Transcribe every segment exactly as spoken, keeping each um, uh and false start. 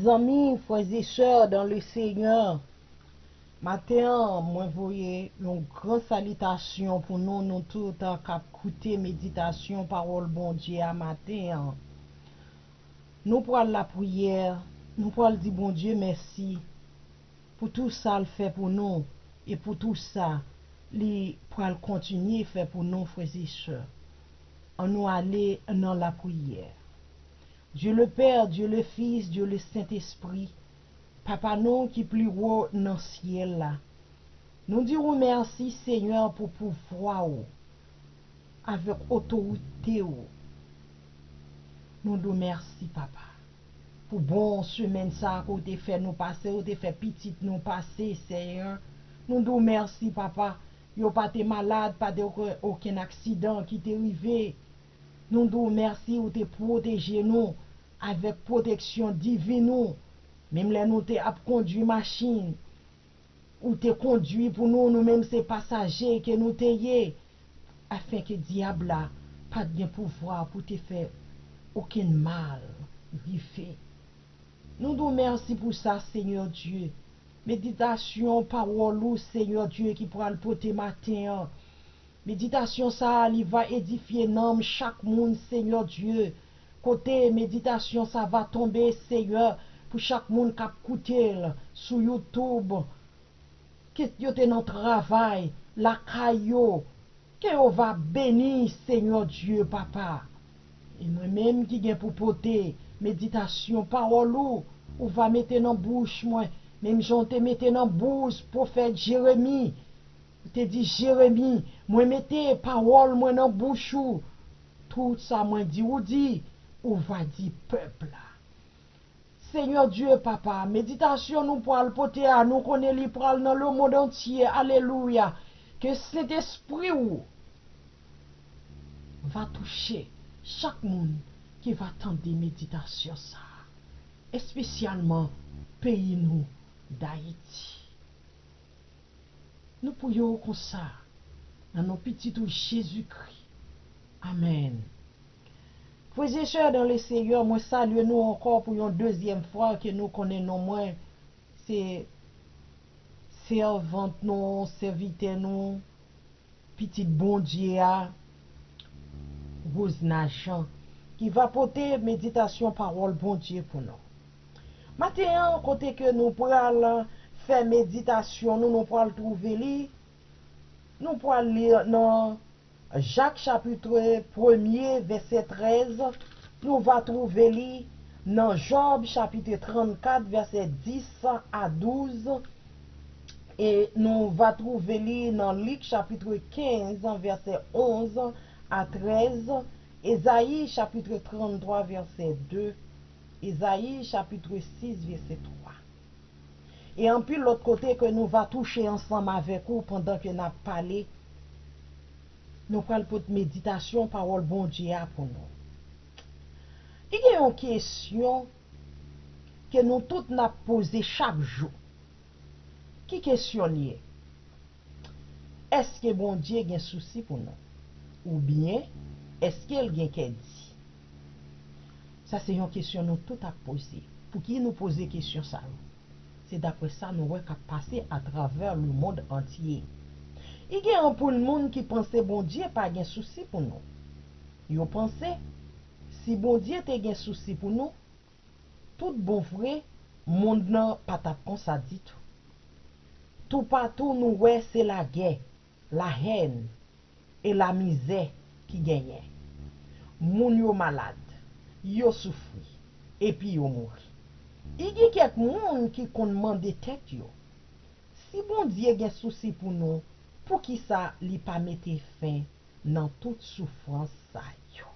Zanmi, frè e sè dan le Senyè, maten an, mwen voye yon gran salitasyon pou nou, nou tout k ap koute meditasyon pawòl Bondye a maten an. Nou pral lapriyè, nou pral di Bondye mèsi pou tou sa l fè pou nou e pou tou sa li pral kontinye fè pou nou, frè e sè. Annou ale nan lapriyè. Dieu le Père, Dieu le Fils, Dieu le Saint-Esprit, Papa nou ki pi wo nan syèl la, nou di w mèsi, Senyè, pou pouvwa w avèk otorite w. Nou di w mèsi, Papa, pou bon semèn sa a ke w te fè nou pase, w te fè pitit nou pase, Senyè. Nou di w mèsi, Papa. Yo pa te malad, pa te okenn aksidan ki te rive. Nou di w mèsi, ou te pwoteje nou avèk pwoteksyon divin ou. Menm lè nou te ap kondui machin, ou te kondui pou nou, nou menm se pasaje ke nou te ye, afenke dyab la pa t gen pouvwa pou te fè okenn mal rive. Nou di w mèsi pou sa, Senyè Dye. Meditasyon pawòl ou, Senyè Dye, ki pral pote maten an. Meditasyon sa a, li va edifye nanm chak moun, Senyè Dye. Kote meditasyon sa va tonbe, Senyè, pou chak moun k ap koute l sou YouTube, ke yo te nan travay, lakay yo, ke yo va beni, Senyè Dye, Papa. E mwen menm ki gen pou pote meditasyon pawòl ou, ou va mete nan bouch mwen, menm jan w te mete nan bouch pwofèt Jeremi. Ou te di, Jeremi, mwen mete pawòl mwen nan bouch ou. Tout sa mwen di ou di, ou va di pèp la. Senyè Dye, Papa, meditasyon nou pral pote a, nou konnen li pral nan lemonn antye. Alelouya. Ke Sentespri w va touche chak moun ki va tande meditasyon sa a, espesyalman peyi nou, Dayiti. Nou priye w konsa, nan non Pitit ou Jezikri. Amèn. Frè e sè dan le Senyè, mwen salye nou ankò pou yon dezyèm fwa ke nou konnen non mwen. Se sèvant nou, sèvitè nou, pitit Bondye a, Rosna Jean, ki va pote meditasyon pawòl Bondye pou nou. Maten an, kote ke nou pral fè meditasyon nou, nou pral twouve li, nou pral li nan Jak chapit premye, vèsè trèz, nou va twouve li nan Jòb chapit trannkat, vèsè dis a douz, e nou va twouve li nan Lik chapit kenz, vèsè onz a trèz, Ezayi chapit tranntwa, vèsè de, Ezayi chapit sis, vèsè twa. E anpil lòt kote ke nou va touche ansanm avèk ou pandan ke n ap pale. Nou pral pote meditasyon pawòl Bondye a pou nou. Li gen yon kesyon ke nou tout n ap poze chak jou. Ki kesyon l ye? Èske Bondye gen sousi pou nou? Oubyen, èske l gen kè di? Sa se yon kesyon nou tout ap poze. Pouki nou poze kesyon sa yo? Se daprè sa nou wè k ap pase atravè lemonn antye. I gen anpil moun ki panse Bondye pa gen sousi pou nou. Yo panse, si Bondye te gen sousi pou nou, tout bon vre, monn nan pa t ap konsa ditou. Toupatou nou wè se lagè, lahèn, e lamizè ki genyen. Moun yo malad, yo soufri, epi yo mouri. I gen kèk moun ki konn mande tèt yo, si Bondye gen sousi pou nou, poukisa li pa mete fen nan tout soufrans sa yo?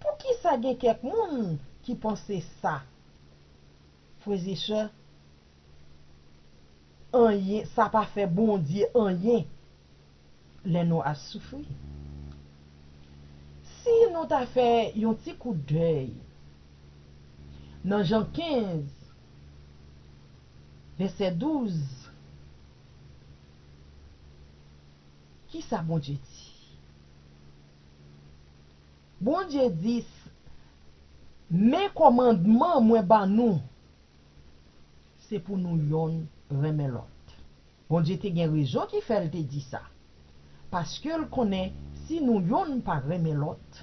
Poukisa gen kèk moun ki panse sa? Frè e sè, anyen, sa pa fè Bondye anyen lè nou ap soufri. Si nou ta fè yon ti koudèy nan Jan kenz, vèsè douz, kisa Bondye di? Bondye di, Men kòmandman mwen ba nou, se pou nou yonn renmen lòt. Bondye te gen rezon ki fè l te di sa. Paske l konnen si nou yonn pa renmen lòt,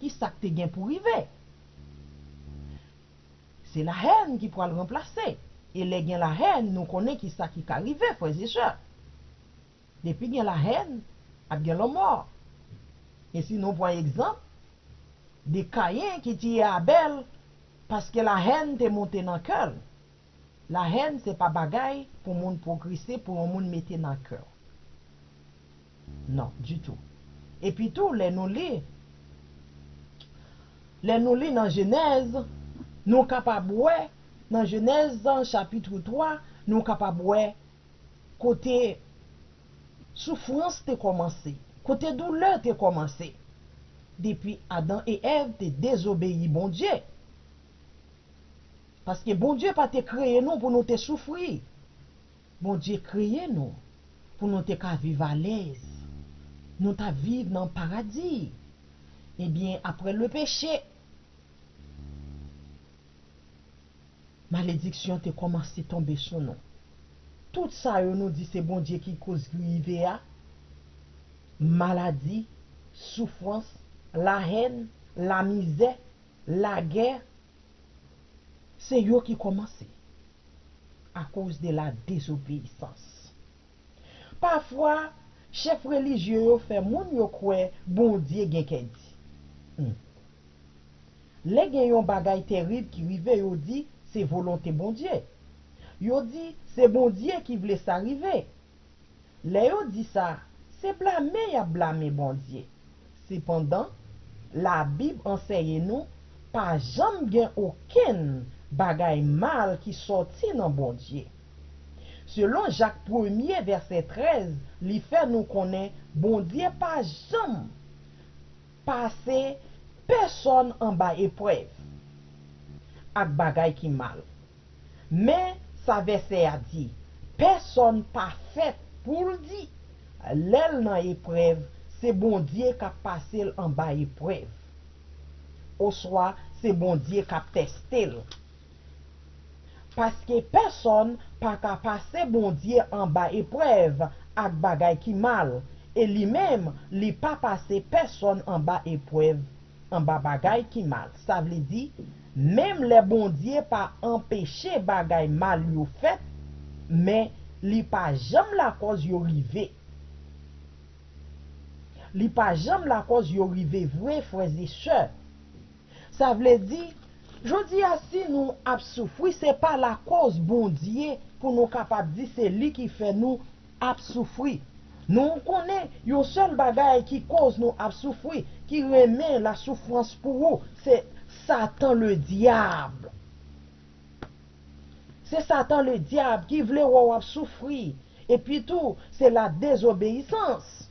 ki sa k te gen pou rive? Se lahèn ki pral ranplase. E lè gen lahèn, nou konnen ki sa ki ka rive, frè e sè. Depi gen lahèn, ap gen lanmò. E si nou pran egzanp de Kayen ki tiye Abèl paske lahèn te monte nan kè l. Lahèn se pa bagay pou moun pwogrese, pou yon moun mete nan kè w. Non, ditou. Epi tou, lè nou li, lè nou li nan Jenèz, nou kapab wè, nan Jenèz chapit twa, nou kapab wè kote soufrans te kòmanse, kote doulè te kòmanse, depi Adan e Èv te dezobeyi Bondye. Paske Bondye pa te kreye nou pou nou te soufri. Bondye kreye nou pou nou te ka viv alèz. Nou ta viv nan paradi. Ebyen, apre le peche, malediksyon te kòmanse tonbe sou nou. Tout sa yo nou di se Bondye ki koz ki rive a, maladi, soufrans, lahèn, lamizè, lagè, se yo ki kòmanse akoz de la dezobeyisans. Pafwa, chèf relijye yo fè moun yo kwè Bondye gen kè di. Hmm. Lè gen yon bagay terib ki rive, yo di se volonte Bondye. Yo di se Bondye ki vle sa rive. Lè yo di sa, se blame y ap blame Bondye. Sepandan, Labib anseye nou pa janm gen okenn bagay mal ki sòti nan Bondye. Selon Jak premye, vèsè trèz, li fè nou konnen Bondye pa janm pase pèsonn anba eprèv ak bagay ki mal. Men sa vèsè a di, pèsonn pa fèt pou l di, lè l nan eprèv, se Bondye k ap pase l anba eprèv, oswa se Bondye k ap tèste l. Paske pèsonn pa ka pase Bondye anba eprèv ak bagay ki mal, e li menm, li pa pase pèsonn anba eprèv, anba bagay ki mal. Sa vle di, menm lè Bondye pa anpeche bagay mal yo fèt, men li pa janm lakòz yo rive. Li pa janm lakòz yo rive vre, frè e sè. Sa vle di, jodi a, si nou ap soufri, se pa lakòz Bondye pou nou kapab di se li ki fè nou ap soufri. Nou konnen yon sèl bagay ki koz nou ap soufri, ki renmen lasoufrans pou ou, se Satan Ledyab. Se Satan Ledyab ki vle wè w ap soufri. Epi tou, se la dezobeyisans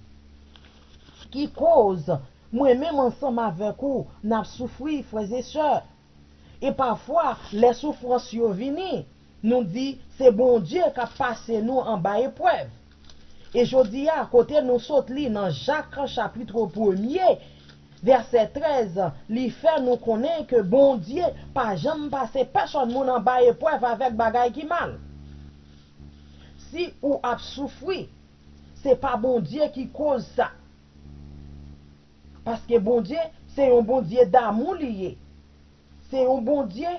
ki koz mwen menm ansanm avèk ou n ap soufri, frè e sè. E pafwa, lè soufrans yo vini, nou di se Bondye k ap pase nou anba eprèv. E jodi a, kote nou sot li nan Jak chapit premye, vèsè trèz, li fè nou konnen ke Bondye pa janm pase pèsonn moun anba eprèv avèk bagay ki mal. Si ou ap soufri, se pa Bondye ki koz sa. Paske Bondye se yon Bondye damou li ye. Se yon Bondye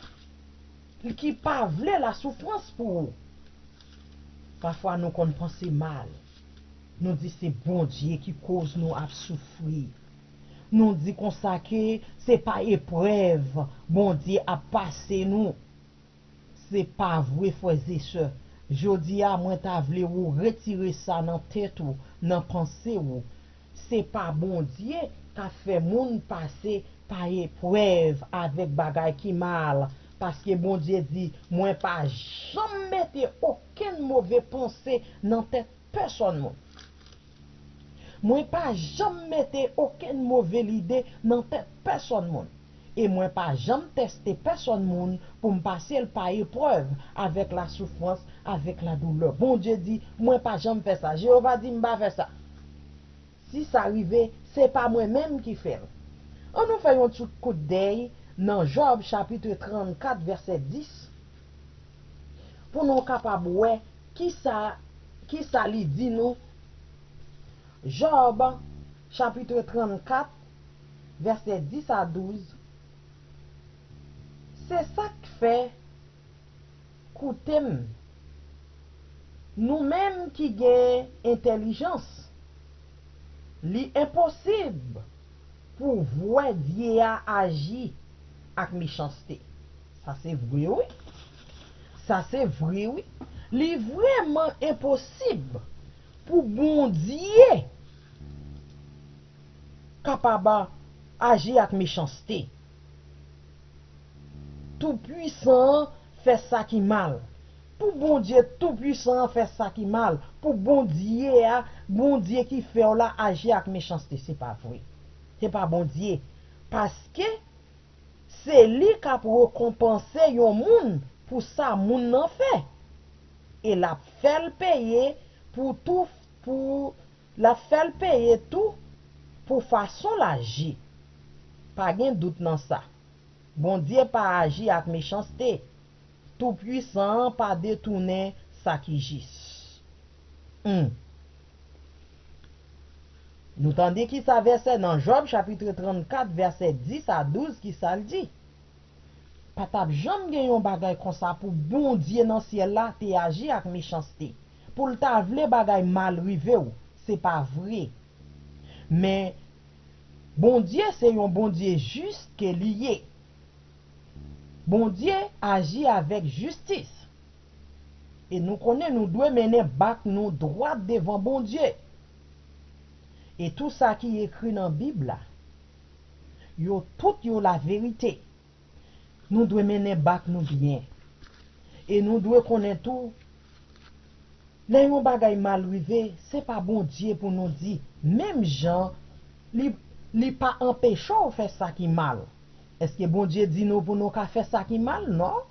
ki pa vle lasoufrans pou ou. Pafwa nou konn panse mal. Nou di se Bondye ki koz nou ap soufri. Nou di konsa ke se pa eprèv Bondye ap pase nou. Se pa vre, frè e sè. Jodi a, mwen ta vle ou retire sa nan tèt ou, nan panse ou. Se pa Bondye k ap fè moun pase pa eprèv avèk bagay ki mal, paske Bondye di, mwen pa janm mete okenn move panse nan tèt pèsonn moun. Mwen pa janm mete okenn move lide nan tèt pèsonn moun. E mwen pa janm tèste pèsonn moun pou m pase l pa eprèv avèk lasoufrans, avèk ladoulè. Bondye di, mwen pa janm fè sa. Jewova di, m pa fè sa. Si sa rive, se pa mwen menm ki fè l. Ann nou fè yon ti kout dèy nan Jòb chapit trannkat vèsè dis pou nou kapab wè kisa, kisa li di nou. Jòb chapit trannkat vèsè dis a douz. Se sa k fè, koute m, nou menm ki gen entèlijans, li enposib pou vwè Dye a aji ak mechanste. Sa se vre, wi. Sa se vre, wi. Li vrèman enposib pou Bondye kapab aji ak mechanste. Toupwisan an fè sa ki mal. Pou Bondye Toupwisan an fè sa ki mal, pou Bondye a, Bondye ki fè w la aji ak mechanste, se pa vre. Se pa Bondye. Paske se li k ap rekonpanse yon moun pou sa moun nan fè. E l ap fè l peye pou tou, pou, l ap fè l peye tou pou fason l aji. Pa gen dout nan sa. Bondye pa aji ak mechanste. Toupwisan an pa detounen sa ki jis. Hmm. Nou tande kisa vèsè nan Jòb chapit trannkat vèsè dis a douz kisa l di. Pa t ap janm gen yon bagay konsa pou Bondye nan syèl la te aji ak mechanste, pou l ta vle bagay mal rive w. Se pa vre. Men, Bondye se yon Bondye jis ke li ye. Bondye aji avèk jistis. E nou konnen nou dwe mennen bak nou dwat devan Bondye. E tou sa ki ekri nan Bib la, yo tout yo laverite. Nou dwe mennen bak nou byen. E nou dwe konnen tou, lè yon bagay mal rive, se pa Bondye pou nou di, menm jan li, li pa anpeche w fè sa ki mal. Èske Bondye di nou pou nou ka fè sa ki mal? Non.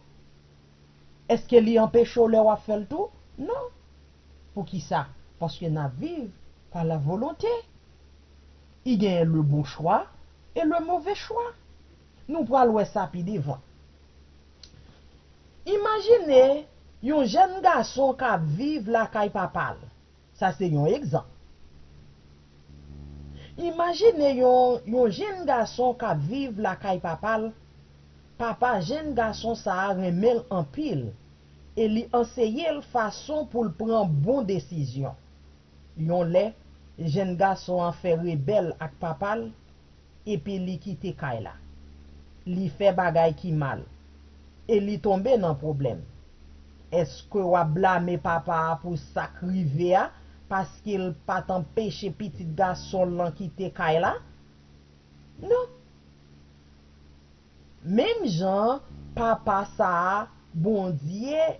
Èske li anpeche w lè w ap fè l tou? Non. Poukisa? Paske n ap viv pa la volonte. I genyen le bon chwa e le move chwa. Nou pral wè sa pi devan. Imajine yon jèn gason k ap viv lakay papa l. Sa se yon egzanp. Imajine yon, yon jèn gason k ap viv lakay papa l. Papa jèn gason sa a renmen l anpil e li anseye l fason pou l pran bon desizyon. Yon lè, jèn gason an fè rebèl ak papa l, epi li kite kay la. Li fè bagay ki mal, e li tonbe nan pwoblèm. Èske w ap blame papa a pou sa k rive a paske l pa t anpeche pitit gason l lan kite kay la? Non. Menm jan papa sa a, Bondye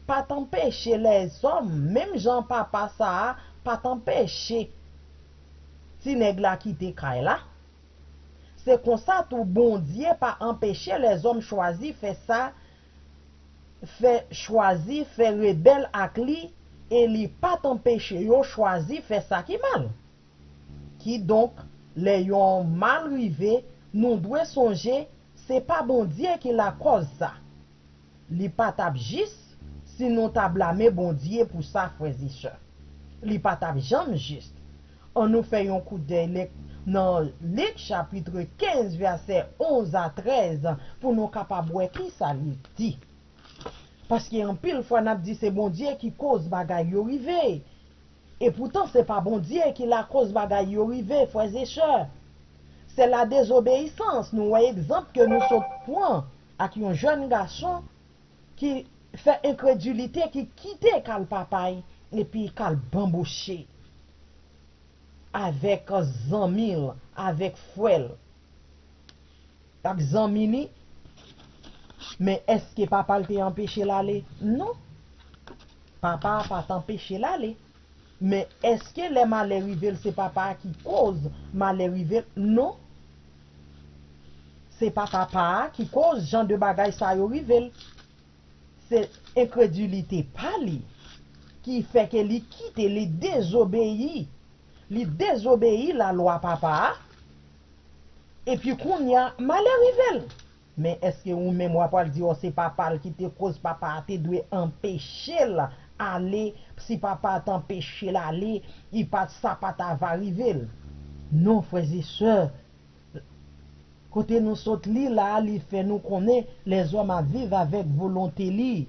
pa t anpeche lèzòm, menm jan papa sa a pa t anpeche ti nèg la kite kay la, se konsa tou Bondye pa anpeche lèzòm chwazi fè sa, fè chwazi fè rebèl ak li, e li pa t anpeche yo chwazi fè sa ki mal. Kidonk, lè yon mal rive, nou dwe sonje se pa Bondye ki lakòz sa. Li pa t ap jis si nou ta blame Bondye pou sa, frè e sè. Li pa t ap janm jis. Ann nou fè yon kout dèy lè, nan Lik chapit kenz, vèsè onz a trèz, pou nou kapab wè kisa li di. Paske anpil fwa n ap di se Bondye ki koz bagay yo rive. Epoutan, se pa Bondye ki lakòz bagay yo rive, frè e sè. Se la dezobeyisans. Nou wè egzanp ke nou sot pran ak yon jèn gason ki fè enkredilite, ki kite kay papa l epi k al banboche avèk zanmi l, avèk frè l. Ak zanmi li. Men èske papa l te anpeche l ale? Non. Papa a pa t anpeche l ale. Men èske lè malè rive l, se papa a ki koz malè rive l? Non. Se pa papa a ki koz jan de bagay sa yo rive l. Se enkredilite pa li ki fè ke li kite, li dezobeyi. Li dezobeyi lalwa papa a. Epi kounye a, malè rive l. Men èske ou menm w ap pral di, o, se papa l ki te koz, papa a te dwe anpeche l ale? Si papa a t anpeche l ale, li pa, sa pa t ava rive l. Non, frè e sè, kote nou sot li la a, li fè nou konnen lèzòm ap viv avèk volonte li.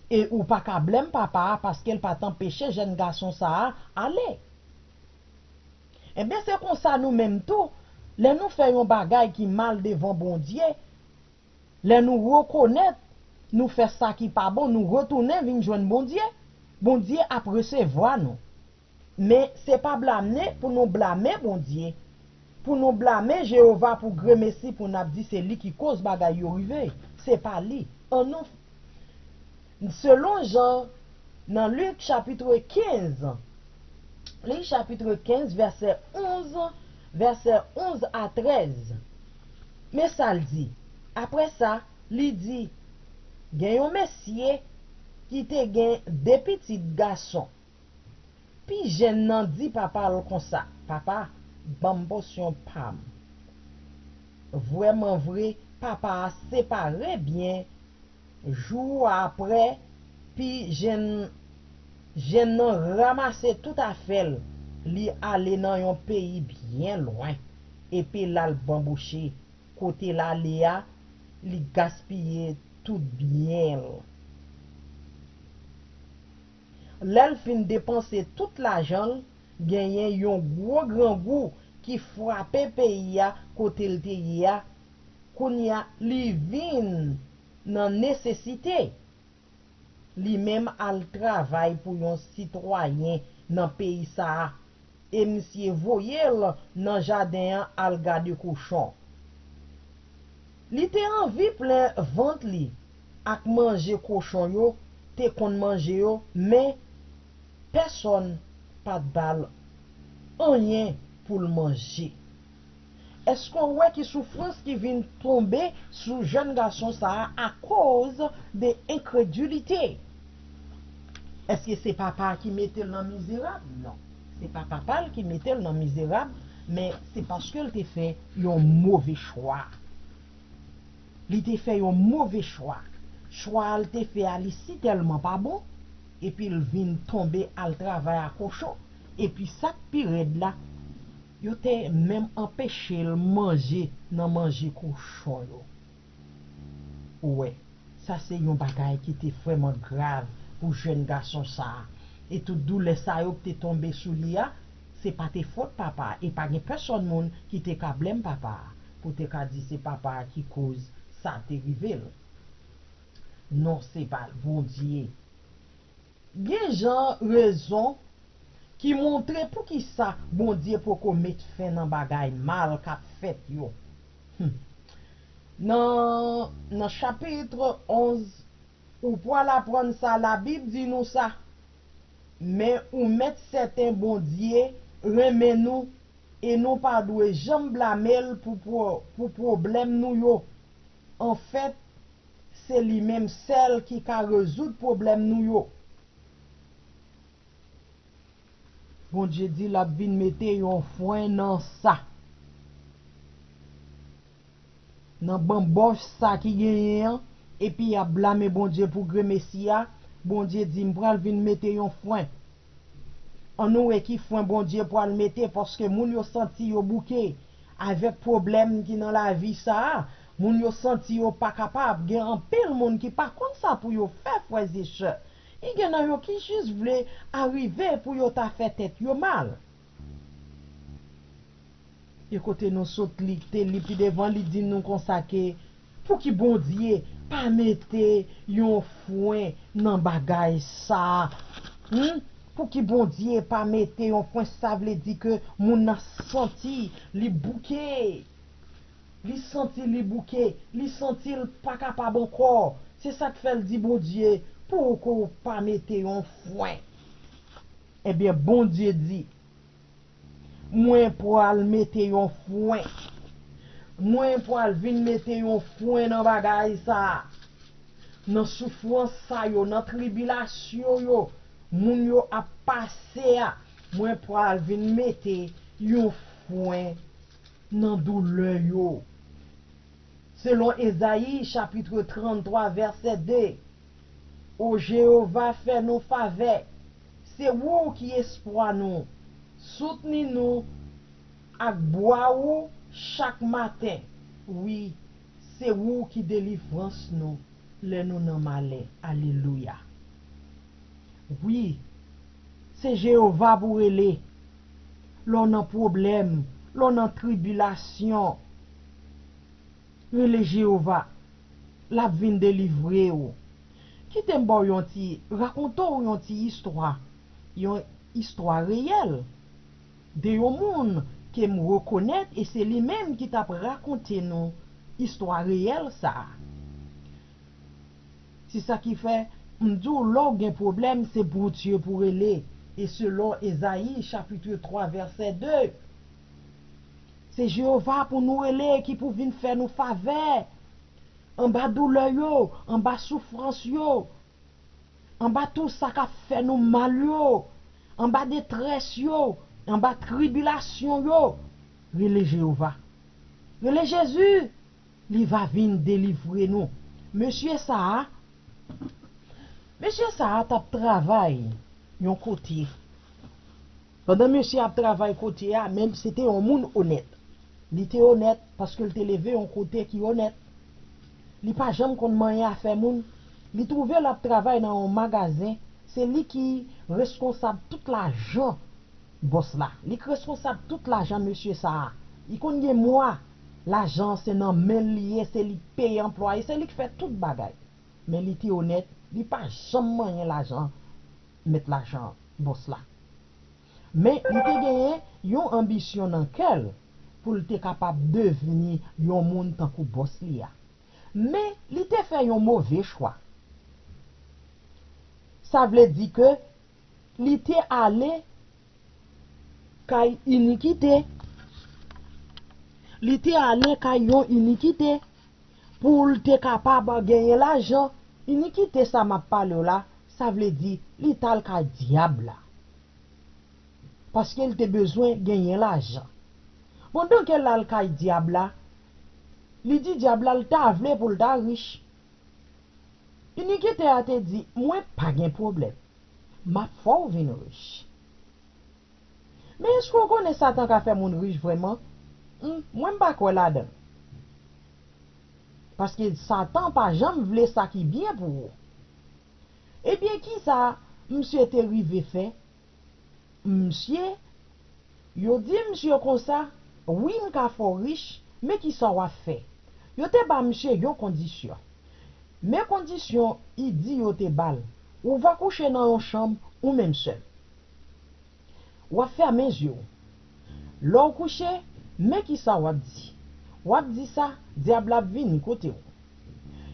E ou pa ka blèm papa a paske l pa t anpeche jèn gason sa a ale. Ebyen, se konsa nou menm tou, lè nou fè yon bagay ki mal devan Bondye, lè nou rekonèt nou fè sa ki pa bon, nou retounen vin jwenn Bondye, Bondye ap resevwa nou. Men se pa blame pou nou blame Bondye, pou nou blame Jewova pou gremesi, pou n ap di se li ki koz bagay yo rive. Se pa li. Annou, selon Jan, nan Lik chapit kenz, Lik chapit kenz, vèsè onz, vèsè onz a trèz. Men sa l di. Apre sa, li di, gen yon mesye ki te gen de pitit gason. Pi jenn nan di papa l konsa, papa, ban m pòsyon pa m. Vrèman vre, papa a separe byen. Jou a apre, pi jenn, jenn nan ranmase tout afè l, li ale nan yon peyi byen lwen, epi l al banboche. Kote l ale a, li gaspiye tout byen l. Lè l fin depanse tout lajan l, genyen yon gwo grangou ki frape peyi a kote l te ye a. Kounye a, li vin nan nesesite. Li menm al travay pou yon sitwayen nan peyi sa a, e misye voye l nan jaden an al gade kochon. Li te anvi plen vant li ak manje kochon yo te konn manje yo, men pèsonn pa t ba l anyen pou l manje. Èske w wè ki soufrans ki vin tonbe sou jèn gason sa a akoz de enkredilite? Èske se papa a ki mete l nan mizerab? Non. Se pa papa l ki mete l nan mizerab, men se paske l te fè yon move chwa. Li te fè yon move chwa. Chwa a l te fè a, li sitèlman pa bon, epi l vin tonbe al travay a kochon. Epi sa k pi rèd la, yo te menm anpeche l manje nan manje kochon yo. Ou wè, sa se yon bagay ki te vrèman grav pou jèn gason sa a. E tout doulè sa yo ki te tonbe sou li a, se pa te fòt papa a, e pa gen pèsonn moun ki te ka blèm papa a, pou te ka di se papa a ki koz sa te rive l. Non, se pa l, Bondye. Gen jan rezon ki montre poukisa Bondye poko met fen nan bagay mal k ap fèt yo. Hmm. Nan, nan chapit onz, ou pral aprann sa, Labib di nou sa. Men ou mèt sèten Bondye renmen nou e nou pa dwe janm blame l pou, pou, pou pwoblèm nou yo. Anfèt, se li menm sèl ki ka rezoud pwoblèm nou yo. Bondye di l ap vin mete yon fren nan sa. Nan banbòch sa ki genyen an, epi y ap blame Bondye pou gremesi a, Bondye di, "M pral vin mete yon fren." Ann nou wè ki fren Bondye pral mete, paske moun yo santi yo bouke avèk pwoblèm ki nan lavi sa a. Moun yo santi yo pa kapab. Gen anpil moun ki pa konn sa pou yo fè, frè e sè. E gen nan yo ki jis vle arive pou yo ta fè tèt yo mal. E kote nou sot li, te li pi devan, li di nou konsa ke, pouki Bondye pa mete yon fren nan bagay sa a? Hmm? Pouki Bondye pa mete yon fren? Sa vle di ke moun nan santi li bouke. Li santi li bouke, li santi l pa kapab ankò. Se sa k fè l di Bondye, "Pouki w pa mete yon fren?" Ebyen, Bondye di, "Mwen pral mete yon fren. Mwen pral vin mete yon fren nan bagay sa a. Nan soufrans sa yo, nan tribilasyon yo, moun yo ap pase a, mwen pral vin mete yon fren nan doulè yo. Selon Ezayi chapit tranntwa vèsè de, O Jewova, fè nou favè, se ou ki espwa nou, soutni nou ak bwa ou chak maten. Wi, se ou ki delivrans nou lè nou nan malè. Alelouya. Wi, se Jewova pou w rele. Lè w nan pwoblèm, lè w nan tribilasyon, rele Jewova, l ap vin delivre w. Kite m ba w yon ti, rakonte w yon ti istwa, yon istwa reyèl de yon moun ke m rekonèt, e se li menm ki t ap rakonte nou istwa reyèl sa a. Se sa ki fè m di w, lè w gen pwoblèm, se Bondye pou w rele. E selon Ezayi chapit twa vèsè de, se Jewova pou nou rele ki pou vin fè nou favè anba doulè yo, anba soufrans yo, anba tout sa k ap fè nou mal yo, anba detrès yo, anba tribilasyon yo. Rele Jewova. Rele Jezi. Li va vin delivre nou. Mesye sa a, mesye sa a t ap travay yon kote. Pandan mesye ap travay kote a, men se te yon moun onèt. Li te onèt paske l te leve yon kote ki onèt. Li pa janm konn manyen afè moun. Li twouve l ap travay nan yon magazen. Se li ki reskonsab tout lajan bòs la. Li k reskonsab tout lajan mesye sa a. Li konn gen mwa lajan an se nan men l li ye, se li k peye anplwaye, se li k fè tout bagay. Men li te onèt, li pa janm manyen lajan mèt lajan an, bòs la. Men li te genyen yon anbisyon nan kè l pou l te kapab devni yon moun tankou bòs li a. Men li te fè yon move chwa. Sa vle di ke li te ale kay inikite. Li te ale kay yon inikite pou l te kapab genyen lajan. Inikite sa m ap pale w la, sa vle di li t al kay dyab la. Paske l te bezwen genyen lajan. Pandan ke l al kay dyab la, li di dyab la l ta vle pou l ta rich. Inikitè a te di, mwen pa gen pwoblèm. M ap fè w vin rich. Men èske w konnen Satan ka fè moun rich vrèman? Hmm, mwen m pa kwè ladan l. Paske Satan pa janm vle sa ki byen pou ou. Ebyen, kisa misye te rive fè? Misye, yo di misye konsa, wi, m ka fè w rich, men kisa w ap fè? Yo te ba misye yon kondisyon. Men kondisyon i di yo te ba l, ou va kouche nan yon chanm ou menm sèl. W ap fèmen zye w. Lè w kouche, men kisa w ap di. W ap di sa, dyab la ap vini kote w.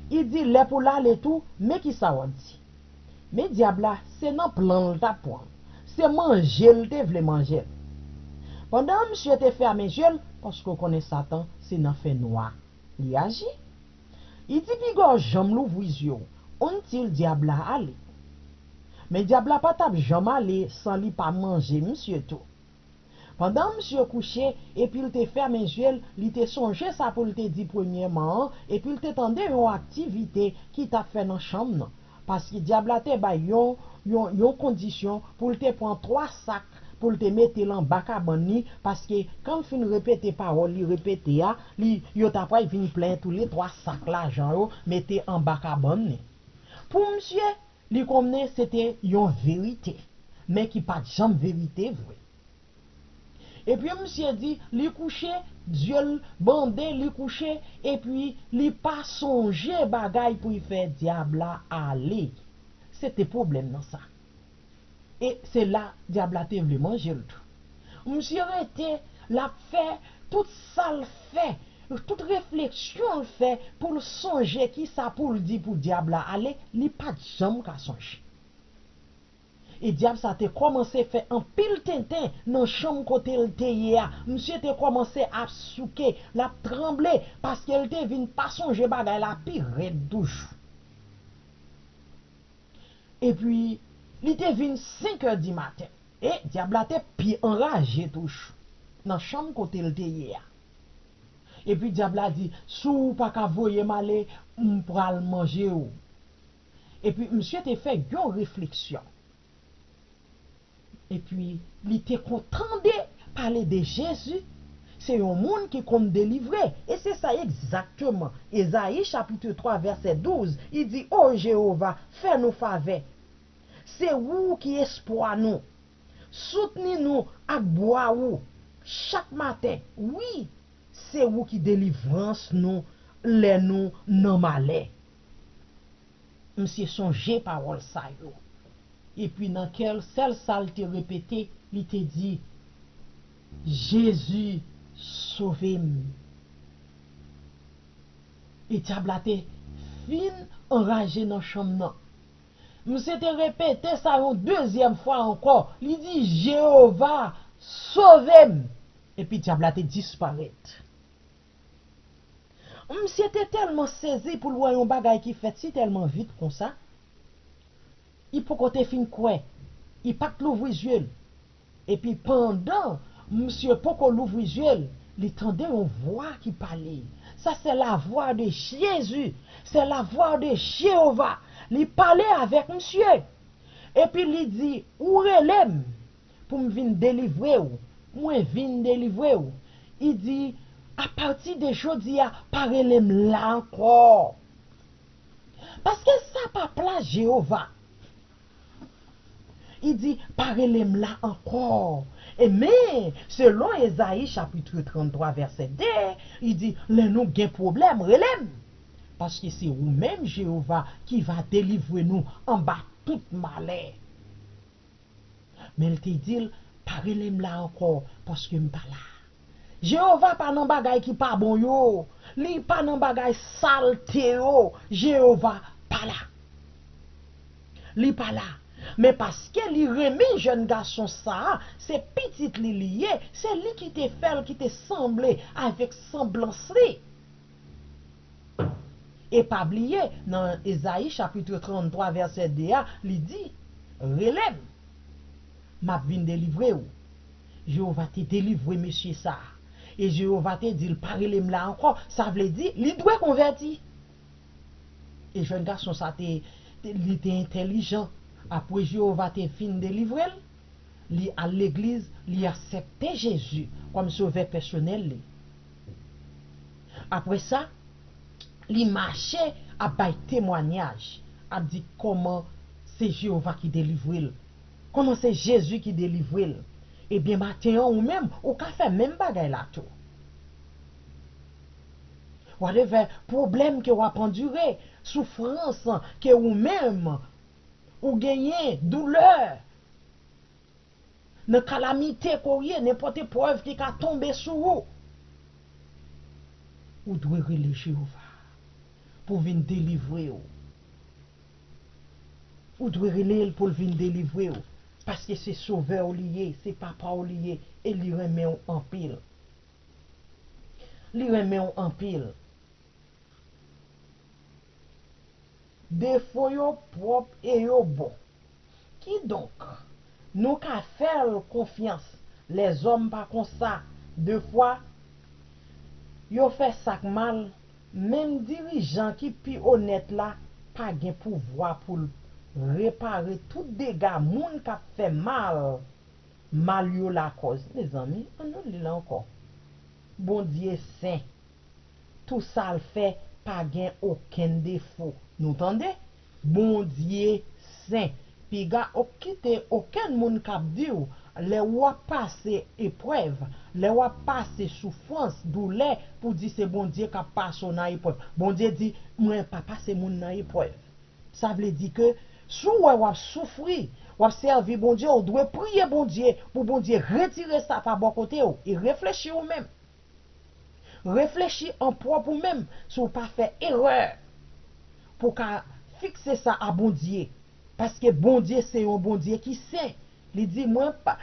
Li di lè pou l ale tou, men kisa w ap di. Men dyab la, se nan plan l t ap pran l. Se manje l te vle manje l. Pandan misye te fèmen je l, paske w konnen Satan se nan fènwa li aji. Li di piga w janm louvri zye w, until dyab la ale. Men dyab la pa t ap janm ale san li pa manje misye tou. Pandan misye kouche, epi l te fèmen je l, li te sonje sa pou l te di premyèman an, epi l te tande yon aktivite ki t ap fè nan chanm nan. Paske dyab la te bay yon, yon, yon kondisyon pou l te pran twa sak pou l te mete l anba kabann li, paske kan l fin repete pawòl li repete a, li, yo ta pral vin plen toulètwa sak lajan yo mete anba kabann li. Pou misye, li konnen se te yon verite, men ki pa t janm verite vre. Epi misye di, li kouche, zye l bande, li kouche, epi li pa sonje bagay pou l fè dyab la ale. Se te pwoblèm nan sa. E se la dyab la te vle manje l tou. Misye rete, l ap fè tout sa l fè, tout refleksyon l fè pou l sonje kisa pou l di pou dyab la ale, li pa t janm ka sonje. E dyab sa te kòmanse fè anpil tenten nan chanm kote l te ye a. Misye te kòmanse ap souke, l ap tranble, paske l te vin pa sonje bagay la pi rèd toujou. Epi, li te vin senk è di maten. E dyab la te pi anraje toujou nan chanm kote l te ye a. Epi dyab la di, "Si w pa ka voye m ale, m pral manje w." Epi misye te fè yon refleksyon. Epi li te kontan de pale de Jezi. Se yon moun ki konn delivre. E se sa egzakteman. Ezayi chapit twa vèsè douz, li di, "O Jewova, fè nou favè. Se ou ki espwa nou. Soutni nou ak bra ou chak maten. Wi, se ou ki delivrans nou lè nou nan malè." Misye sonje pawòl sa yo. Epi nan kè l, sèl sa l te repete, li te di, "Jezi, sove m." E dyab la te fin anraje nan chanm nan. Misye te repete sa yon dezyèm fwa ankò. Li di, "Jewova, sove m!" Epi dyab la te disparèt. Misye te tèlman sezi pou l wè yon bagay ki fèt si tèlman vit konsa. Li poko te fin kwè. Li pa t louvri zye l. Epi pandan misye poko louvri zye l, li tande yon vwa ki pale. Sa se lavwa de Jezi, se lavwa de Jewova. Li pale avèk misye. Epi li di, "Ou rele m pou m vin delivre w. Mwen vin delivre w." Li di, "Apati de jodi a, pa rele m la ankò." Paske sa pa plas Jewova. Li di, "Pa rele m la ankò." E men, selon Ezayi chapit tranntwa vèsè de, li di, "Lè nou gen pwoblèm, rele m. Paske se ou menm, Jewova, ki va delivre nou anba tout malè." Men l te di l, "Pa rele m la ankò, paske m pa la." Jewova pa nan bagay ki pa bon yo. Li pa nan bagay salte yo. Jewova pa la. Li pa la. Men paske li renmen jèn gason sa a, se pitit li li ye, se li ki te fè l, ki te sanble avèk sanblans li. E pa bliye, nan Ezayi chapit tranntwa vèsè de a, li di, "Rele m, m ap vin delivre w." Jewova te delivre mesye sa a. E Jewova te di l, "Pa rele m la ankò." Sa vle di, li dwe konvèti. E jèn gason sa te, te- li te entèlijan. Apre Jewova te fin delivre l, li al legliz, li aksepte Jezi kòm sovè pèsonèl li. Apre sa, li mache ap bay temwayaj, ap di kòman se Jewova ki delivre l, kòman se Jezi ki delivre l. Ebyen, maten an, ou menm, ou ka fè menm bagay la tou. Whatever pwoblèm ke w ap andire, soufrans ke ou menm ou genyen, doulè, nan kalamite ke w ye, nenpòt eprèv ki ka tonbe sou ou, ou dwe rele Jewova pou vin delivre w. Ou dwe rele l pou l vin delivre w, paske se Sovè w li ye, se Papa w li ye, e li renmen w anpil. Li renmen w anpil. Defo yo pwòp e yo bon. Kidonk, nou ka fè l konfyans. Lèzòm pa konsa. Defwa, yo fè sa k mal. Menm dirijan ki pi onèt la pa gen pouvwa pou l repare tout dega moun k ap fè mal, mal yo lakòz. Mezanmi, ann nou li l ankò. Bondye sen. Tou sa l fè pa gen okenn defo. Nou tande? Bondye sen. Piga ou kite okenn moun k ap di w, lè w ap pase eprèv, lè w ap pase soufrans, doulè, pou di se Bondye k ap pase w nan eprèv. Bondye di, "Mwen pa pase moun nan eprèv." Sa vle di ke si w wè w ap soufri, w ap sèvi Bondye, ou dwe priye Bondye pou Bondye retire sa pa bò kote w e reflechi ou menm. Reflechi an pwòp ou menm si w pa fè erè pou w ka fikse sa a Bondye. Paske Bondye se yon Bondye ki sen. Li di, "Mwen pa."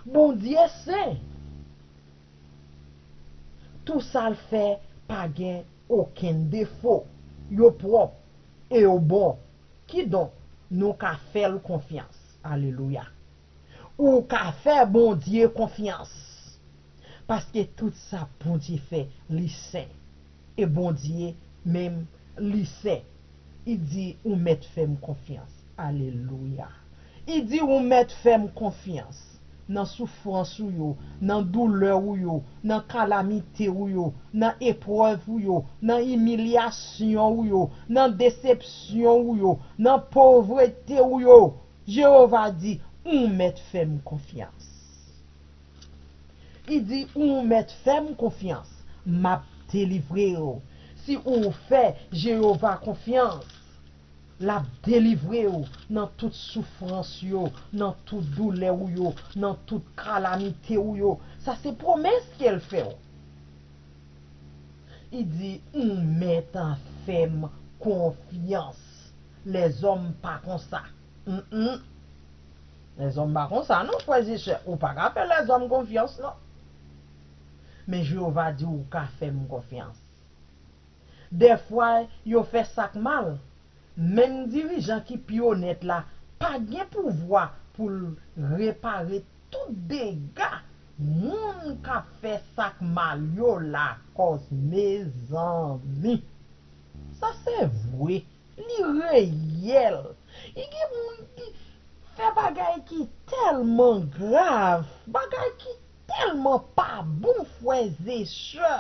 Bondye sen. Tou sa l fè pa gen okenn defo. Yo pwòp e yo bon. Kidonk, nou ka fè l konfyans. Alelouya. Ou ka fè Bondye konfyans. Paske tout sa Bondye fè, li sen. E Bondye menm, li sen. Li di, ou mèt fè m konfyans. Alelouya. Li di, ou mèt fè m konfyans. Nan soufrans ou yo, nan doulè ou yo, nan kalamite ou yo, nan eprèv ou yo, nan imilyasyon ou yo, nan desepsyon ou yo, nan povrete ou yo, Jewova di, ou mèt fè m konfyans. Li di, ou mèt fè m konfyans, m ap delivre w. Si ou fè Jewova konfyans, l ap delivre w nan tout soufrans yo, nan tout doulè ou yo, nan tout kalamite ou yo. Sa se pwomès ke l fè w. Li di, ou mèt fè m konfyans. Lèzòm pa konsa. Mm, mm. Lèzòm pa konsa, non, frè e sè. Ou pa ka fè lèzòm konfyans, non. Men Jewova di ou ka fè m konfyans. Dèfwa, yo fè sa k mal. Menm dirijan ki pi onèt la pa gen pouvwa pou l repare tout dega moun k ap fè sa k mal yo lakòz, mezanmi. Sa se vre. Li reyèl. E gen moun ki fè bagay ki tèlman grav, bagay ki tèlman pa bon, frè e sè.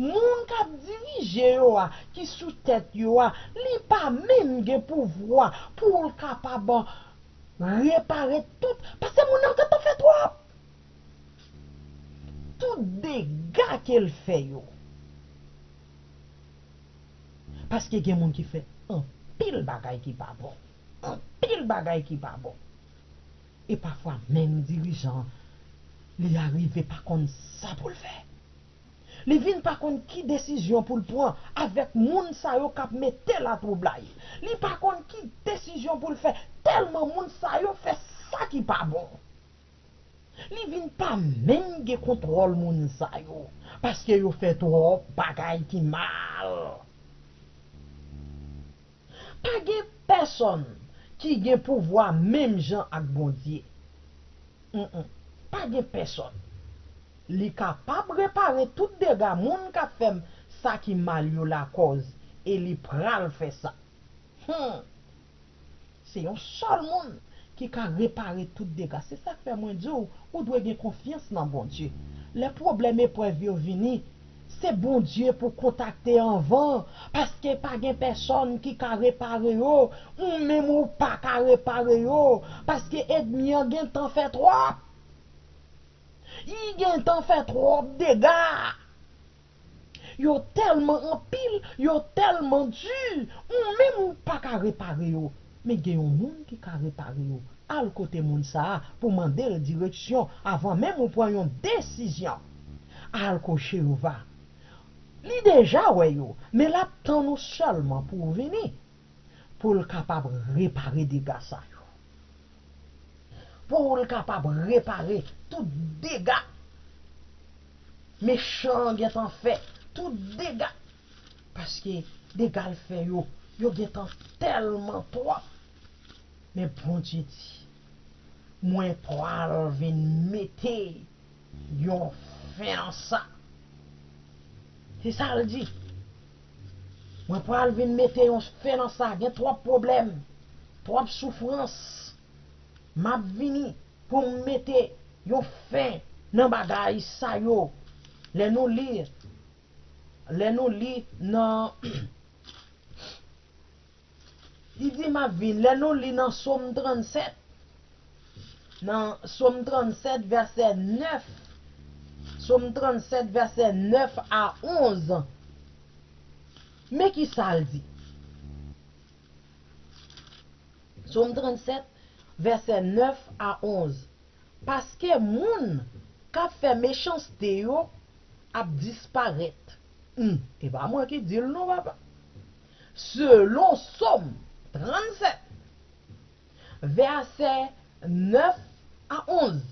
Moun k ap dirije yo a, ki sou tèt yo a, li pa menm gen pouvwa pou l kapab repare tout, paske moun nan gentan fè twòp. Tout dega ke l fè yo. Paske gen moun ki fè anpil bagay ki pa bon. Anpil bagay ki pa bon. E pafwa menm dirijan an, li arive pa konn sa pou l fè. Li vin pa konn ki desizyon pou l pran avèk moun sa yo k ap mete latwoublay. Li pa konn ki desizyon pou l fè, tèlman moun sa yo fè sa ki pa bon. Li vin pa menm gen kontwòl moun sa yo, paske yo fè twòp bagay ki mal. Pa gen pèsonn ki gen pouvwa menm jan ak Bondye. Mm, mm. Pa gen pèsonn. Li kapab repare tout dega moun k ap fè m sa ki mal yo lakòz, e li pral fè sa. Hmm. Se yon sèl moun ki ka repare tout dega. Se sa k fè mwen di w, ou dwe gen konfyans nan Bondye. Lè pwoblèm, eprèv yo vini, se Bondye pou kontakte anvan, paske pa gen pèsonn ki ka repare yo, ou menm ou pa ka repare yo, paske ènmi an gentan fè twòp. Li gentan fè twòp dega. Yo tèlman anpil, yo tèlman di, ou menm ou pa ka repare yo. Men gen yon moun ki ka repare yo. Al kote moun sa a pou mande l direksyon avan menm ou pran yon desizyon. Al kote Jewova. Li deja wè yo, men l ap tann ou sèlman pou w vini, pou l kapab repare dega sa yo. Pou l kapab repare tout dega mechan an gentan fè, tout dega. Paske dega l fè yo, yo gentan tèlman twòp. Men Bondye di, mwen pral vin mete yon fen nan sa. Se sa l di. Mwen pral vin mete yon fen nan sa. Gen twòp pwoblèm, twòp soufrans. M ap vini pou m mete yon fen nan bagay sa yo. Lè nou li, lè nou li nan, li di m ap vin, lè nou li nan Sòm trannsèt, nan Sòm trannsèt, vèsè nèf, Sòm trannsèt, vèsè nèf a onz, men ki sa l di. Sòm trannsèt, vèsè nèf a onz. Paske moun k ap fè mechanste yo ap disparèt. Hmm, e pa mwen ki di l non, papa. Selon Sòm trannsèt, vèsè nèf a onz.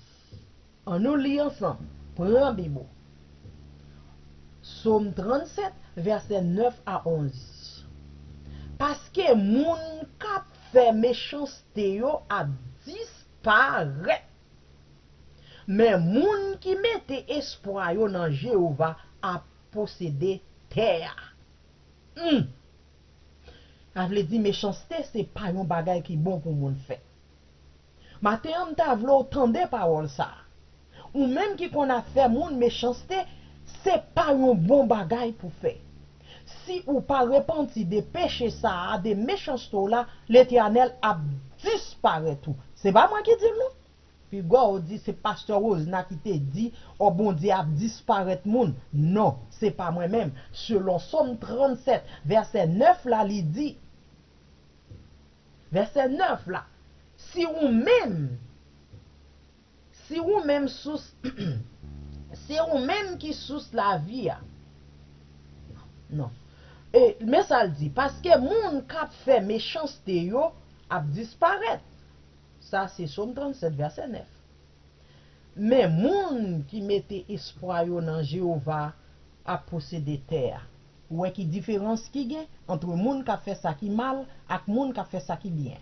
Ann nou li ansanm. Pran Bib ou. Sòm trannsèt, vèsè nèf a onz. Paske moun k ap fè mechanste yo ap disparèt. Men moun ki mete espwa yo nan Jewova ap posede tè a. Hmm. Sa vle di mechanste se pa yon bagay ki bon pou moun fè. Maten an, m ta vle w tande pawòl sa a. Ou menm ki konn ap fè moun mechanste, se pa yon bon bagay pou fè. Si ou pa repanti de peche sa a, de mechanste w la, Letènèl ap disparèt ou. Se pa mwen ki di l non. Piga w di se pastè Rosna ki te di, o, Bondye ap disparèt moun. Non, se pa mwen menm. Selon Sòm trannsèt, vèsè nèf la, li di, vèsè nèf la, si ou menm, si ou menm sous, se ou menm ki sous lavi a. Non. E, men sa l di, paske moun k ap fè mechanste yo ap disparèt. Sa se Sòm trannsèt, vèsè nèf. Men moun ki mete espwa yo nan Jewova ap posede tè a. Ou wè ki diferans ki gen ant moun k ap fè sa ki mal ak moun k ap fè sa ki byen?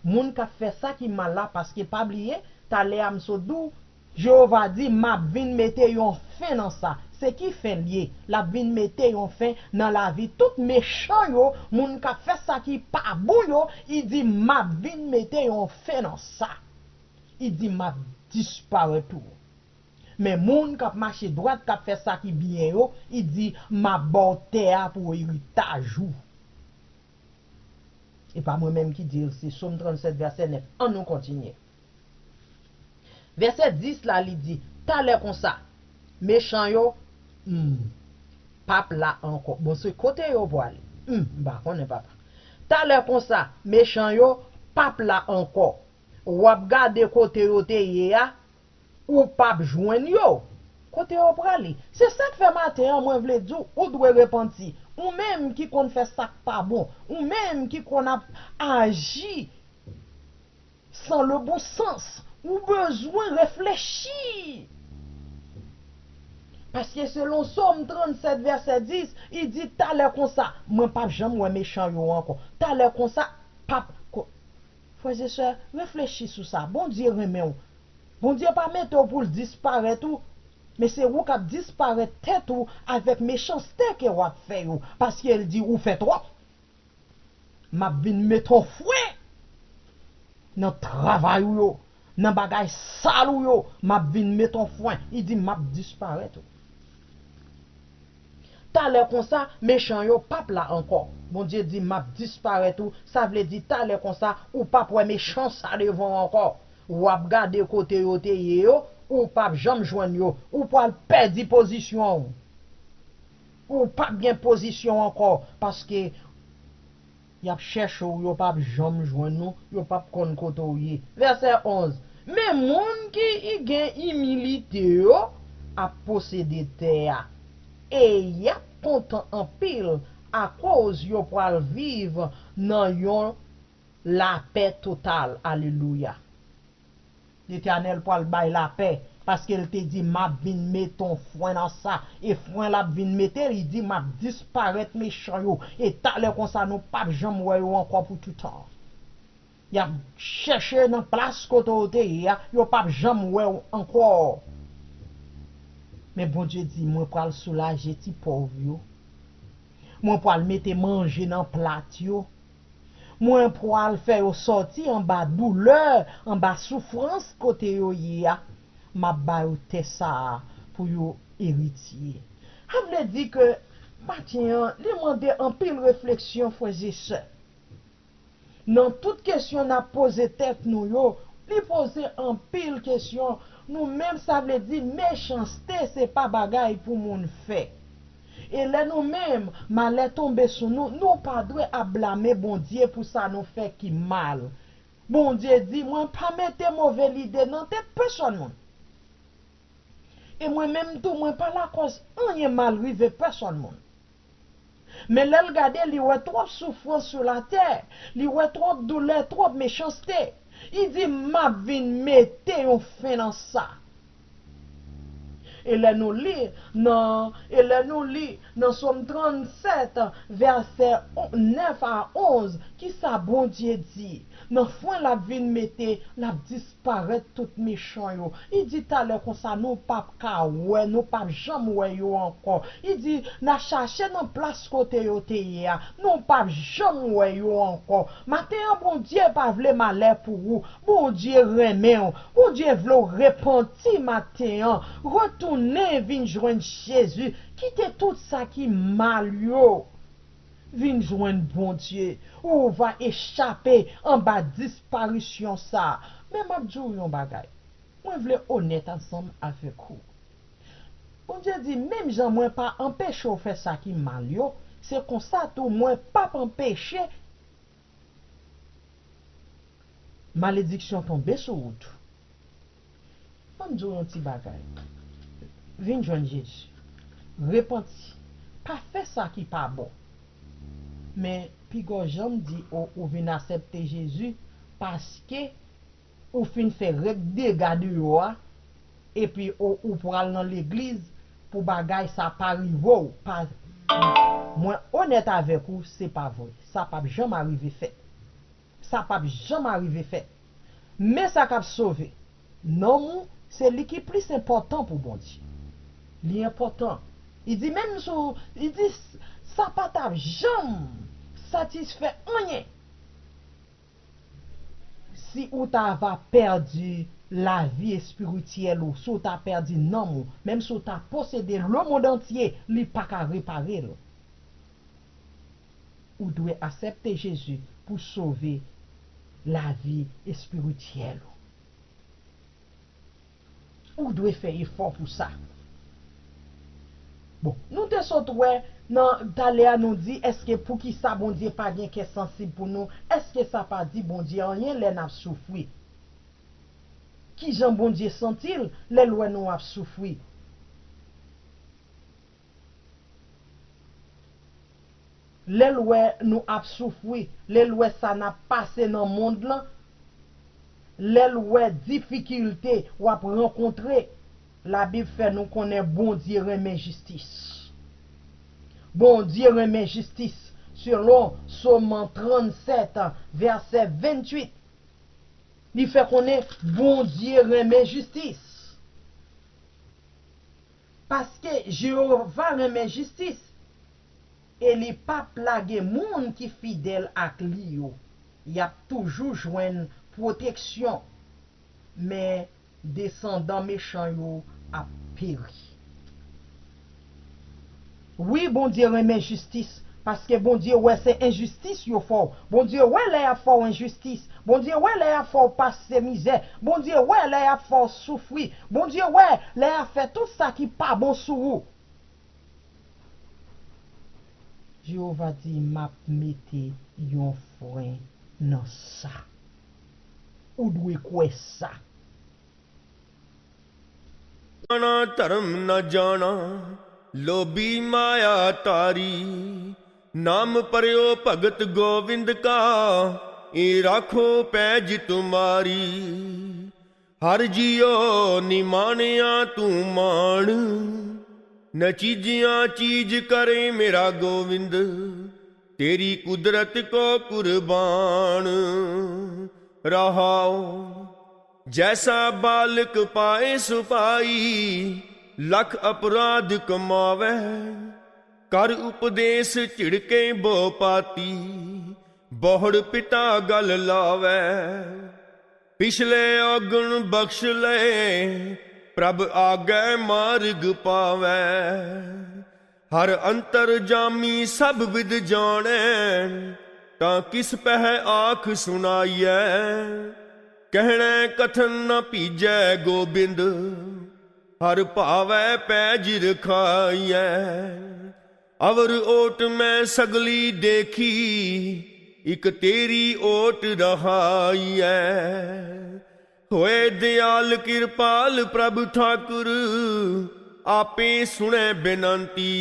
Moun k ap fè sa ki mal la, paske pa bliye, talè a m sot di w, Jewova di, m ap vin mete yon fen nan sa. Se ki fen l ye? L ap vin mete yon fen nan lavi tout mechan yo, moun k ap fè sa ki pa bon yo, li di, m ap vin mete yon fen nan sa. Li di, m ap disparèt ou. Men moun k ap mache dwat, k ap fè sa ki byen yo, li di, m ap ba w tè a pou eritaj ou. E pa mwen menm ki di l, se Sòm trannsèt, vèsè nèf. Ann nou kontinye. Vèsè dis la, li di, talè konsa, mechan yo, hmm, p ap la ankò. Bon, se kote yo prale? Hmm, m pa konnen, papa. Talè konsa, mechan yo p ap la ankò. W ap gade kote yo te ye a, ou p ap jwenn yo. Kote yo prale? Se sa k fè maten an, mwen vle di w, ou dwe repanti. Ou menm ki konn fè sa k pa bon, ou menm ki konn ap aji san le bon sans, ou bezwen reflechi. Paske selon Sòm trannsèt, vèsè dis, li di, talè konsa, mwen p ap janm wè mechan yo ankò. Talè konsa, p ap ko-, frè e sè, reflechi sou sa. Bondye renmen w. Bondye pa mete w pou l disparèt ou, men se ou k ap disparèt tèt ou avèk mechanste ke w ap fè yo, paske l di ou fè twòp. M ap vin mete yon fren nan travay ou yo, nan bagay sal ou yo, m ap vin mete yon fren. Li di, m ap disparèt ou. Talè konsa, mechan yo p ap la ankò. Bondye di, m ap disparèt ou, sa vle di talè konsa, ou p ap wè mechan sa devan w ankò. W ap gade kote yo te ye yo, ou p ap janm jwenn yo. Ou pral pèdi pozisyon w. Ou p ap gen pozisyon ankò, paske y ap chèche w, yo p ap janm jwenn ou, yo p ap konn kote w ye. Vèsè onz. Men moun ki gen imilite yo ap posede tè a, e y ap kontan anpil, akoz yo pral viv nan yon lapè total. Alelouya! Letènèl pral bay lapè, paske l te di, m ap vin mete yon fren nan sa. E fren l ap vin mete, li di, m ap disparèt mechan yo. E talè konsa, nou p ap janm wè yo ankò pou toutan. Y ap chèche nan plas kote w te ye a, yo p ap janm wè w ankò. Men Bondye di, mwen pral soulaje ti pòv yo. Mwen pral mete manje nan plat yo. Mwen pral fè yo sòti anba doulè, anba soufrans kote yo ye a. M ap ba yo tè sa a pou yo eritye. Sa vle di ke maten an, li mande anpil refleksyon, frè e sè. Nan tout kesyon n ap poze tèt nou yo, li poze anpil kesyon. Nou menm, sa vle di, mechanste se pa bagay pou moun fè. E lè nou menm, malè tonbe sou nou, nou pa dwe ap blame Bondye pou sa nou fè ki mal. Bondye di, mwen pa mete move lide nan tèt pèsonn moun. E mwen menm tou, mwen pa lakòz anyen mal rive pèsonn moun. Men lè l gade, li wè twòp soufrans sou latè, li wè twòp doulè, twòp mechanste. Li di, m ap vin mete yon fen nan sa. E lè nou li nan, e lè nou li nan Sòm trannsèt, vèsè on- nèf a onz, ki sa Bondye di? Nan fwen l ap vin mete, l ap disparèt tout mechan yo. Li di talè konsa, nou p ap ka wè, nou p ap janm wè yo ankò. Li di, n a chache nan plas kote yo te ye a, nou p ap janm wè yo ankò. Maten an, Bondye pa vle malè pou ou. Bondye renmen w. Bondye vle w repanti maten an. Retounen vin jwenn Jezi. Kite tout sa ki mal yo. Vin jwenn Bondye. Ou va echape anba disparisyon sa a. Men m ap di w yon bagay. Mwen vle onèt ansanm avèk ou. Bondye di, menm jan mwen pa anpeche w fè sa ki mal yo, se konsa tou mwen p ap anpeche malediksyon tonbe sou ou tou. Ban m di w yon ti bagay. Vin jwenn Jezi. Repanti. Pa fè sa ki pa bon. Men, piga w janm di, o, ou vin aksepte Jezi paske ou fin fè règ dega deyò a, epi o, ou pral nan legliz pou bagay sa pa rive w. Pa, mwen onèt avèk ou, se pa vre. Sa p ap janm arive fèt. Sa p ap janm arive fèt. Men sa k ap sove nanm ou, se li ki plis enpòtan pou Bondye. Li enpòtan. Li di menm si w, li di, sa pa t ap janm satisfè anyen si ou ta va pèdi lavi espirityèl ou, si w ta pèdi nanm ou, menm si w ta posede lemonn antye, li pa ka repare l. Ou dwe aksepte Jezi pou sove lavi espirityèl ou. Ou dwe fè efò pou sa. Bon, nou te sot wè nan talè a, nou di, èske poukisa Bondye pa gen kè sansib pou nou? Èske sa pa di Bondye anyen lè n ap soufri? Kijan Bondye santi l lè l wè nou ap soufri? Lè l wè nou ap soufri, lè l wè sa n ap pase nan mond lan, lè l wè difikilte w ap rankontre, Labib fè nou konnen Bondye renmen jistis. Bondye renmen jistis, selon Sòm trannsèt, vèsè venntuit. Li fè konnen Bondye renmen jistis. Paske Jewova renmen jistis e li p ap lage moun ki fidèl ak li yo. Y ap toujou jwenn pwoteksyon, men desandan mechan yo ap peri. Wi, Bondye renmen jistis, paske Bondye wè se enjistis yo fè w. Bondye wè lè y ap fè w enjistis. Bondye wè lè y ap fè w pase mizè. Bondye wè lè y ap fè w soufri. Bondye wè lè y ap fè tout sa ki pa bon sou ou. Jewova di, m ap mete yon fren nan sa. Ou dwe kwè sa. ਨਾ ਧਰਮ ਨਾ ਜਾਣਾ, ਲੋਭੀ ਮਾਇਆ ਧਾਰੀ। ਨਾਮ ਪਰਿਓ ਭਗਤ ਗੋਵਿੰਦ ਕਾ, ਏ ਰਾਖੋ ਪੈਜ ਤੁਮਾਰੀ। ਹਰ ਜੀਓ ਨਿਮਾਣਿਆ ਤੂੰ ਮਾਣ, ਨ ਚੀਜਿਆ ਚੀਜ ਕਰੇ ਮੇਰਾ ਗੋਵਿੰਦ। ਤੇਰੀ ਕੁਦਰਤ ਕੋ ਕੁਰਬਾਨ ਰਹਾਓ। ਜੈਸਾ ਬਾਲਕ ਪਾਏ ਸੋ ਪਾਈ, ਲਖ ਅਪਰਾਧ ਕਮਾਵੇ। ਕਰ ਉਪਦੇਸ ਝਿੜਕੇ ਬੋ ਪਾਤੀ, ਬੋਹੜ ਪਿਤਾ ਗਲ ਲਾਵੇ। ਪਿਛਲੇ ਔਗਣ ਬਖਸ਼ ਲਏ, ਪ੍ਰਭ ਆਗੇ ਮਾਰਗ ਪਾਵੇ। ਹਰ ਅੰਤਰਜਾਮੀ ਸਭ ਵਿਦ ਜਾਣੇ, ਤਾਂ ਕਿਸ ਪਹਿ ਆਖ ਸੁਣਾਈਏ। ਕਹਿਣੇ ਕਥਨ ਨ ਭੀਜੈ ਗੋਬਿੰਦ, ਹਰ ਭਾਵੈ ਪੈਜ ਰਖਾਈਏ। ਅਵਰ ਓਟ ਮੈਂ ਸਗਲੀ ਦੇਖੀ, ਇਕ ਤੇਰੀ ਓਟ ਰਹਾਈਏ। ਹੋਏ ਦਿਆਲ ਕਿਰਪਾਲ ਪ੍ਰਭ ਠਾਕੁਰ, ਆਪੇ ਸੁਣੇ ਬੇਨੰਤੀ।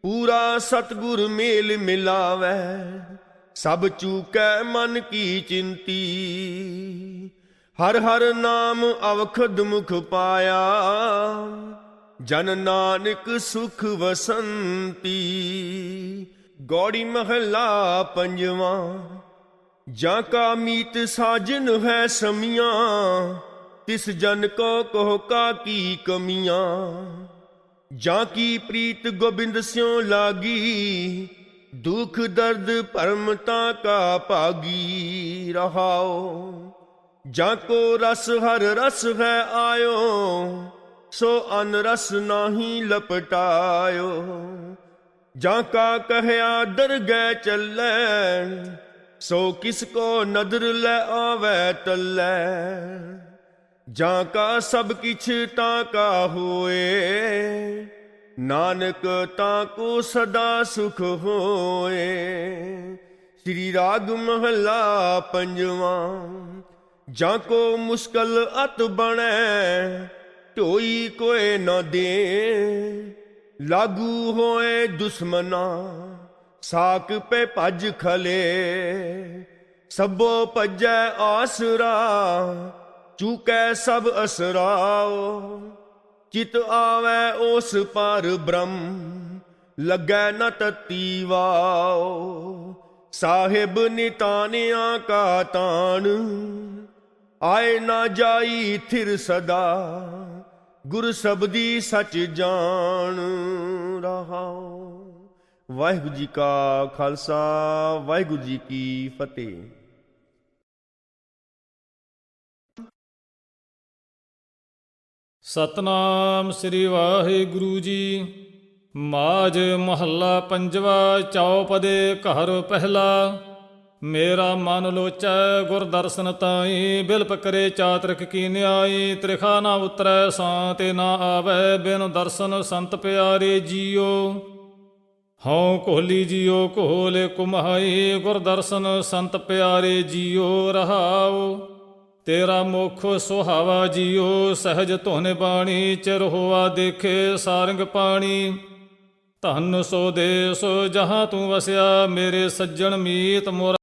ਪੂਰਾ ਸਤਿਗੁਰ ਮੇਲ ਮਿਲਾਵੇ, ਸਭ ਚੂਕੈ ਮਨ ਕੀ ਚਿੰਤੀ। ਹਰ ਹਰ ਨਾਮ ਅਵਖਦ ਮੁਖ ਪਾਇਆ, ਜਨ ਨਾਨਕ ਸੁਖ ਵਸੰਤੀ। ਗੌੜੀ ਮਹਲਾ ਪੰਜਵਾਂ। ਜਾਂ ਕਾ ਮੀਤ ਸਾਜਨ ਹੈ ਸਮੀਆਂ, ਤਿਸ ਜਨ ਕੋ ਕਹੋ ਕਾ ਕੀ ਕਮੀਆਂ। ਜਾਂ ਕੀ ਪ੍ਰੀਤ ਗੋਬਿੰਦ ਸਿਉ ਲਾਗੀ, ਦੁਖ ਦਰਦ ਭਰਮ ਤਾਂ ਕਾ ਭਾਗੀ। ਰਹਾਉ। ਜਾਂ ਕੋ ਰਸ ਹਰ ਰਸ ਹੈ ਆਇਓ, ਸੋ ਅਨ ਰਸ ਨਾਹੀ ਲਪਟਾਇਓ। ਜਾਂ ਕਾ ਕਹਿਆ ਦਰਗਹਿ ਚੱਲੈ, ਸੋ ਕਿਸ ਕੋ ਨਦਰ ਲੈ ਆਵੈ ਤੱਲੈ। ਜਾਂ ਕਾ ਸਭ ਕਿਛ ਤਾਂ ਕਾ ਹੋਏ, ਨਾਨਕ ਤਾਂ ਕੋ ਸਦਾ ਸੁਖ ਹੋਏ। ਸ੍ਰੀ ਰਾਗ ਮਹਲਾ ਪੰਜਵਾਂ। ਜਾਂ ਕੋ ਮੁਸ਼ਕਲ ਅਤ ਬਣੈ, ਢੋਈ ਕੋਏ ਨਾ ਦੇ। ਲਾਗੂ ਹੋਏ ਦੁਸ਼ਮਨਾ, ਸਾਕ ਪੇ ਭੱਜ ਖਲੇ। ਸਭੋ ਭੱਜੈ ਆਸਰਾ, ਚੂਕੈ ਸਭ ਅਸਰਾਓ। ਚਿਤ ਆਵੈ ਓਸ ਪਾਰ ਬ੍ਰਹਮ, ਲੱਗੈ ਨ ਤਤੀ ਵਾਓ। ਸਾਹਿਬ ਨਿਤਾਨਿਆਂ ਕਾ ਤਾਣ, ਆਏ ਨਾ ਜਾਈ ਥਿਰ ਸਦਾ। ਗੁਰ ਸਬਦੀ ਸਚ ਜਾਣ। ਰਹਾਉ। ਵਾਹਿਗੁਰੂ ਜੀ ਕਾ ਖਾਲਸਾ, ਵਾਹਿਗੁਰੂ ਜੀ ਕੀ ਫਤਿਹ। ਸਤਨਾਮ ਸ੍ਰੀ ਵਾਹਿਗੁਰੂ ਜੀ। ਮਾਝ ਮਹੱਲਾ ਪੰਜਵਾ। ਚੌਪਦੇ। ਘਰ ਪਹਿਲਾ। ਮੇਰਾ ਮਨ ਲੋਚੈ ਗੁਰ ਦਰਸ਼ਨ ਤਾਈ, ਬਿਲਪ ਕਰੇ ਚਾਤ੍ਰਿਕ ਕੀ ਨਿਆਈ, ਤ੍ਰਿਖਾ ਨਾ ਉਤਰੈ ਸਾਂਤਿ ਨਾ ਆਵੈ, ਬਿਨ ਦਰਸ਼ਨ ਸੰਤ ਪਿਆਰੇ ਜੀਓ। ਹਉ ਘੋਲੀ ਜੀਓ ਘੋਲ ਕੁਮਹਾਈ, ਗੁਰ ਦਰਸ਼ਨ ਸੰਤ ਪਿਆਰੇ ਜੀਓ। ਰਹਾਉ। ਤੇਰਾ ਮੁਖ ਸੁਹਾਵਾ ਜੀਓ, ਸਹਿਜ ਧੁਨ ਬਾਣੀ, ਚਿਰ ਹੋਆ ਦੇਖੇ ਸਾਰੰਗ ਪਾਣੀ। ਧਨ ਸੋ ਦੇਸ ਜਹਾਂ ਤੂੰ ਵਸਿਆ, ਮੇਰੇ ਸੱਜਣ ਮੀਤ ਮੋਰਾ